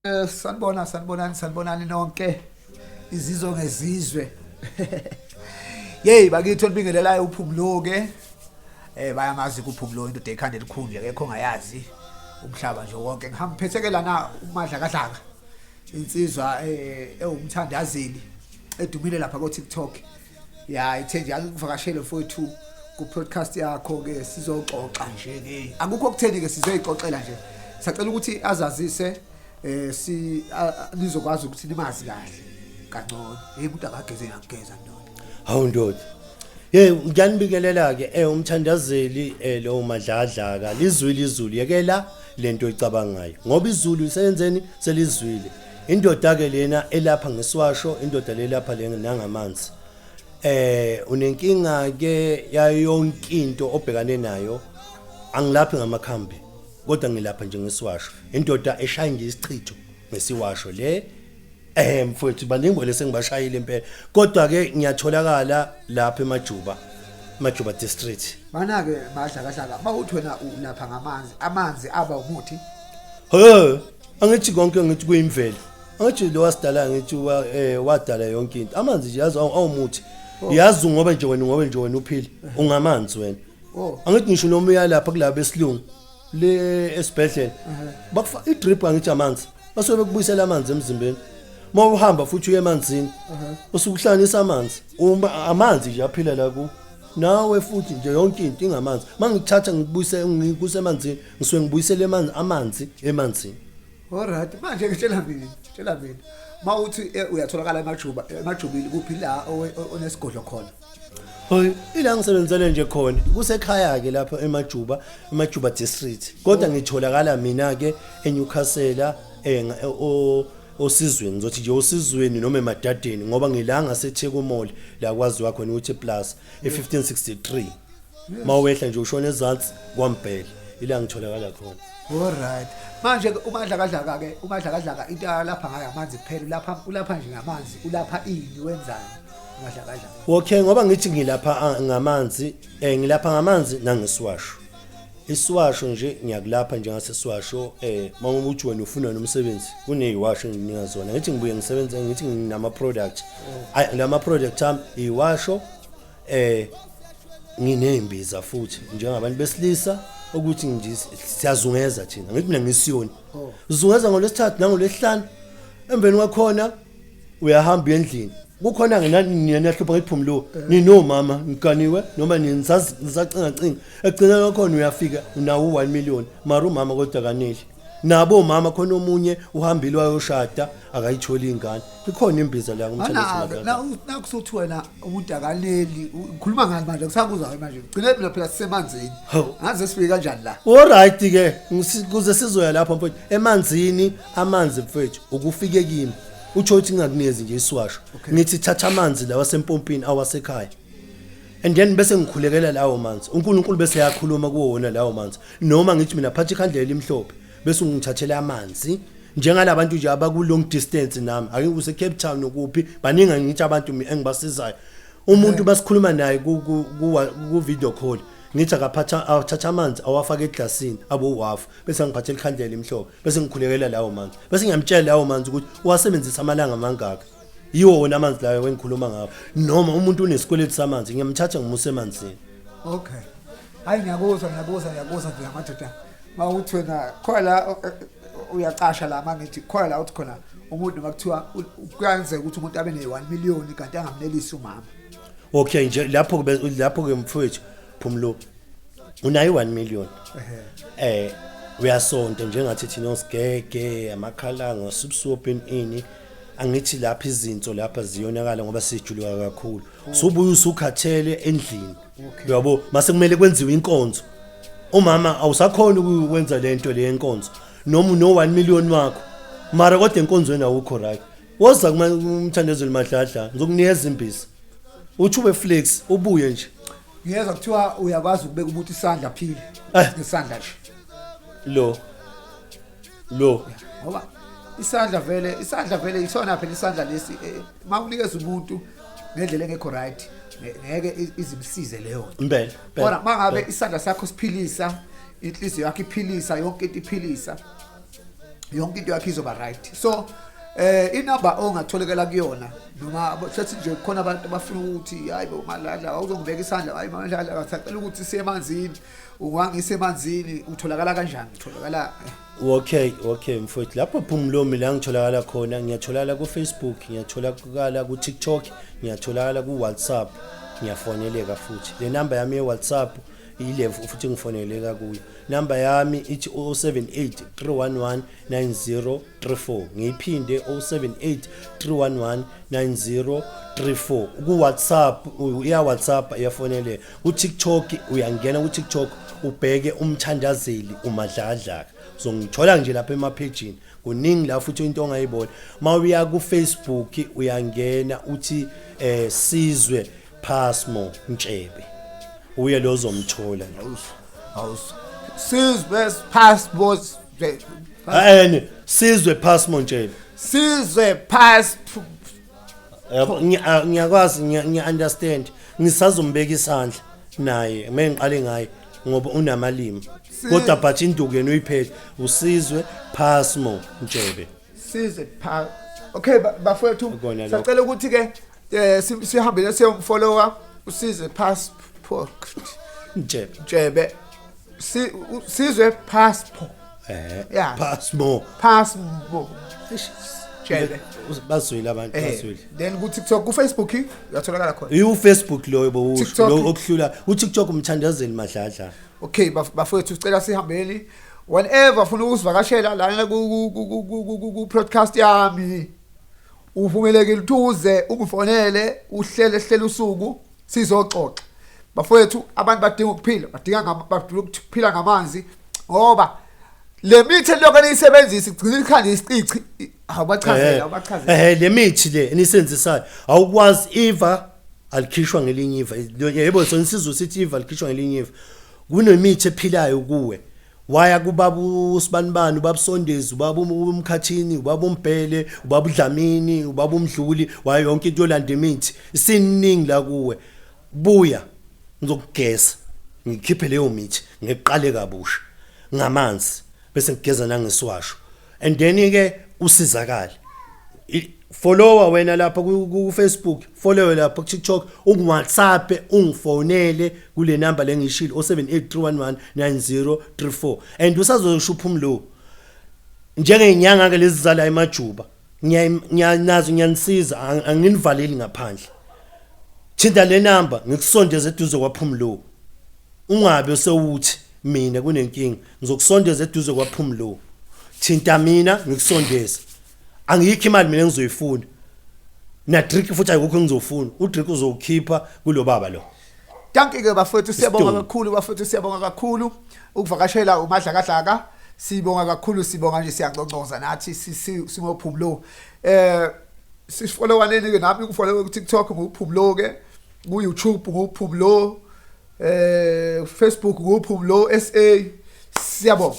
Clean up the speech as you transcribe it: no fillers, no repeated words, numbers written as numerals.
Sanibona, sanibonani, sanibonani nonke, izizwe ngezizwe. Yey, bakithi, olibingelelayo uPhumulo ke. Bayamazi kuPhumulo, indoda ekhanda elikhulu nje, akekho ongayazi umhlaba nje wonke. Ngihamba phetheke lana uMadlakadlaka. Insizwa ewumthandazeli edumile lapha ko TikTok. Ya, ithe nje angikuvakashele mfowethu ku podcast yakho ke, sizoxoxa nje ke. Akukho kutheni ke, sizoyixoxela nje. Sacela ukuthi azazise, si nizokwazi ukuthi nimazi kahle kangcono. Hey, umuntu akageze, ngiyageza ndoda. Hawu ndoda. Hey, ngiyanibikelela ke, umthandazeli, lo Madladlaka, lizwile izulu, yekela lento oyicabangayo. Ngoba izulu seyenzeni, selizwile. Indoda ke lena elapha ngeswasho, indoda lelapha le nangamanzi. Unenkinga ke yayo yonke into obhekane nayo. Angilaphi ngamakhambi, kodwa ngilapha nje ngeswasho. Indoda eshaya nje isichitho ngesiwasho le. Mfowethu, baningi lese ngibashayile impela. Kodwa ke ngiyatholakala lapha eMajuba. Majuba district. Mana ke Madlakadlaka, mawuthi wena ulapha ngamanzi, amanzi aba umuthi? He, angithi konke, ngithi kuyimvelo. Angithi lo wasidala, ngithi wadala yonke into. Amanzi nje yazi awumuthi. Yazi ngoba nje wena uphila, ungamanzi wena. Angithi ngisho noma uya lapha kulabo besilungu le esibhedlela, bakufa idrip, angithi amanzi. Basuke bekubuyisela amanzi emzimbeni. Uma uhamba futhi uye emanzini, usukuhlanganisa amanzi. Uma amanzi nje aphila la ku nawe futhi nje, yonke into ingamanzi. Mangikuthatha ngikubuyise ngikuse emanzini, ngisuke ngibuyisele amanzi emanzini. Alright, manje ke tshela mina, tshela mina. Mawuthi uyatholakala eMajuba, eMajubili kuphi la onesigodlo khona? Hoy, ila ngisebenzele nje khona. Kusekhaya ke lapha eMajuba, eMajuba district. Kodwa ngitholakala mina ke eNewcastle, osizweni, ngizothi nje osizweni noma eMadadeni, ngoba ngila ngaseTheku Mall, la kwaziwa khona ukuthi plus e1563. Mawehla nje ushona ezansi kwaMbhele, ila ngitholakala khona. Alright. Manje ke uMadlakadlaka ke, uMadlakadlaka into lapha ngayo amanzi kuphela, lapha ulapha nje ngamanzi, ulapha ini, wenzani uMadlakadlaka? Okay, ngoba ngithi ngilapha ngamanzi, ngilapha ngamanzi nangesiwasho. Isiwasho nje ngiyakulapha njengasesiwasho, mawukuthi wena ufuna nomsebenzi, kuneziwasho enginika zona. Ngithi ngibuye ngisebenze, ngithi nginama product. Ay, lama product ami iwasho, nginezimbiza futhi njengabantu besilisa, ukuthi nje siyazungeza thina. Ngithi mina ngisiyoni. Zungeza ngolwesithathu nangolwesihlanu. Emveni kwakhona uyahamba uye endlini. Kukhona ngenani niyahlupha ngephumulo, ninomama niganiwe noma nisacinga cinga, egcina kwakhona uyafika unawo u1 million, mara umama kodwa kaneli. Nabo omama khona, omunye uhambile wayoshada, akayitholi ingane. Ikhona imbiza la Ana kumthandazo. Na nakusuthi wena umuntu akaneli, ukhuluma ngani manje? Kusakuzwa manje. Gcine mina phela sisemanzini. Hawu. Ngaze sifike kanjani la? Alright ke, kuze sizoya lapho mfowethu, emanzini. Amanzi mfowethu, ukufike kimi utsho ukuthi ngingakunikezi nje isiwasho, ngithi thatha amanzi lawa asempompini awasekhaya, and then bese ngikhulekela lawo manzi, uNkulunkulu bese yakhuluma kuwo wona lawo manzi. Noma ngithi mina phatha ikhandlela elimhlophe, bese ungithathela amanzi, njengalabantu nje abaku long distance nami, ake kuse Cape Town ukuphi, baningi ngithi abantu engibasizayo. Umuntu basikhuluma naye ku video call, ngithi akaphatha, athatha amanzi awafake eglasini abo uhafu, bese ngiphathela ikhandlela elimhlophe, bese ngikhulekela lawo manzi, bese ngiyamtshela lawo manzi ukuthi uwasebenzisa amalanga amangaka. Yiwo wona amanzi layo engikhuluma ngawo. Noma umuntu unesikweletu samanzi, ngiyamthatha ngimuse emanzini. Okay. Hayi, ngiyakuzwa, ngiyakuzwa, ngiyakuzwa nje amadoda. Mawuthi wena khona la uyacasha la, mangithi khona la uthi khona umuntu noma kuthiwa kuyenzeka ukuthi umuntu abe ne-1 million kanti angamnelisi umama. Okay nje lapho lapho ke mfowethu Phumulo, unayo 1 million, uyasonta njengathi thina osigege amakhalanga subsopin ini, angithi lapha izinso lapha ziyonakala ngoba sijuluka kakhulu, subuye usukhathele endlini, uyabo, mase kumele kwenziwe inkonzo, umama awusakhona ukwenza lento le yenkonzo, noma uno 1 million wakho, mara kodwa enkonzweni awukho right. Woza kuma umthandazeli Madladla, ngizokunikeza imbiza, uthi ube flex, ubuye nje. Ngiyezwa kuthiwa uyakwazi ukubeka umuntu isandla phile. Ngesandla nje. Lo lo. Ngoba isandla vele, isandla vele isona phela isandla lesi, mawunikeza umuntu ngendlela engekho right, ngeke izimsize leyo nto. Impela. Kodwa mangabe isandla sakho siphilisa, inhliziyo yakho iphilisa, yonke into iphilisa. Yonke into yakhe izoba right. So inamba ongatholakala kuyona, noma sethi nje khona abantu abafuna ukuthi hayi bo Madladla, awuzongibeka isandla, hayi Madladla, ngisacela ukuthi siye emanzini, ungangise emanzini, utholakala kanjani? Utholakala? Okay, mfowethu, lapho Phumulomi la ngitholakala khona, ngiyatholakala ku Facebook, ngiyatholakala ku TikTok, ngiyatholakala ku WhatsApp, ngiyafoneleka futhi. Le number yami ye WhatsApp ile futhi ngifoneleka kuyo. Number yami ithi 078 311 9034. Ngiyiphinde, 078 311 9034. Ku WhatsApp uya WhatsApp, iyafoneleka. Ku TikTok, uyangena ku TikTok ubheke umthandazeli uMadladla, uzongithola nje lapha emaphejini, kuningi la futhi into ongayibona. Mawuya ku Facebook uyangena uthi Sizwe Pasmo Ntshebe, uye lo ozomthola. Awus Sizwe Passport. Eh, Sizwe Pasmo Ntshebe. Sizwe Passport. Yabo, ngiyakwazi, ngiya understand, ngisazombeka isandla naye mengiqale ngaye ngoba unamalimi, kodwa but induku yena uyiphethe, uSizwe Pasmo Ntshebe. Sizwe pa Okay, bafowethu. Ikona lokho. Sacela ukuthi ke sihambile siyomfollowa uSizwe Passport Ntshebe. Ntshebe. Sizwe Passport. Yeah. Pasmo. Pasmo Ntshebe. Bazwile abantu, bazwile. Then ku TikTok, ku Facebook uyatholakala khona? Iwu Facebook loyo bowusho. TikTok. Lo okuhlula uTikTok, umthandazeli Madladla. Okay, bafowethu, sicela sihambeni. Whenever ufuna ukusivakashela lana ku podcast yami, uvumelekile ukuthi uze ungifonele, uhlele hlele usuku sizoxoxa. Bafowethu, abantu badinga ukuphila, badinga ukuphila ngamanzi, ngoba le mithi elokhu eniyisebenzisa igcina ikhanda isici. Awubachazele, awubachazele. Le mithi le enisenzisayo, awukwazi, iva alikhishwa ngelinye iva. Yebo, sona isizwe sithi iva alikhishwa ngelinye iva. Kunemithi ephilayo kuwe. Waya kubaba usibanibani, ubaba Sondezi, ubaba uMkhathini, ubaba uMbhele, ubaba uDlamini, ubaba uMdluli, wayo yonke into yolanda imithi isiningi la kuwe. Buya ngizokugeza, ngikhiphe leyo mithi, ngiqale kabusha ngamanzi, bese ngigeza nangeswasho, and then ke usizakale. Follower wena lapha ku Facebook, follow lapha ku TikTok, ungi-WhatsApp, ungifonele kule number lengishilo, 0783119034. And usazosho uPhumulo njengenyanga ke lezi zala emajuba, ngiyanazo, ngiyanisiza, anginivaleli ngaphandle. Thinta le number, ngikusondeze eduze kwaPhumulo. Ungabe sewuthi mina kunenkinga, ngizokusondeza eduze kwaPhumulo. Thinta mina ngikusondeze. Angiyikho imali mina engizoyifuna, na drink futhi ayikho engizofuna. Udrink uzowukhipha kulo baba lo. Dankie ke bafowethu, siyabonga Isitolo. kakhulu bafowethu, siyabonga kakhulu ukuvakashela uMadlakadlaka. Sibonga kakhulu, sibonga nje, siyanconcoza nathi singoPhumulo. Sifollowaneni ke, nami ngifollow ku TikTok nguPhumulo ke, ku YouTube nguPhumulo, Facebook nguPhumulo SA. Siyabonga.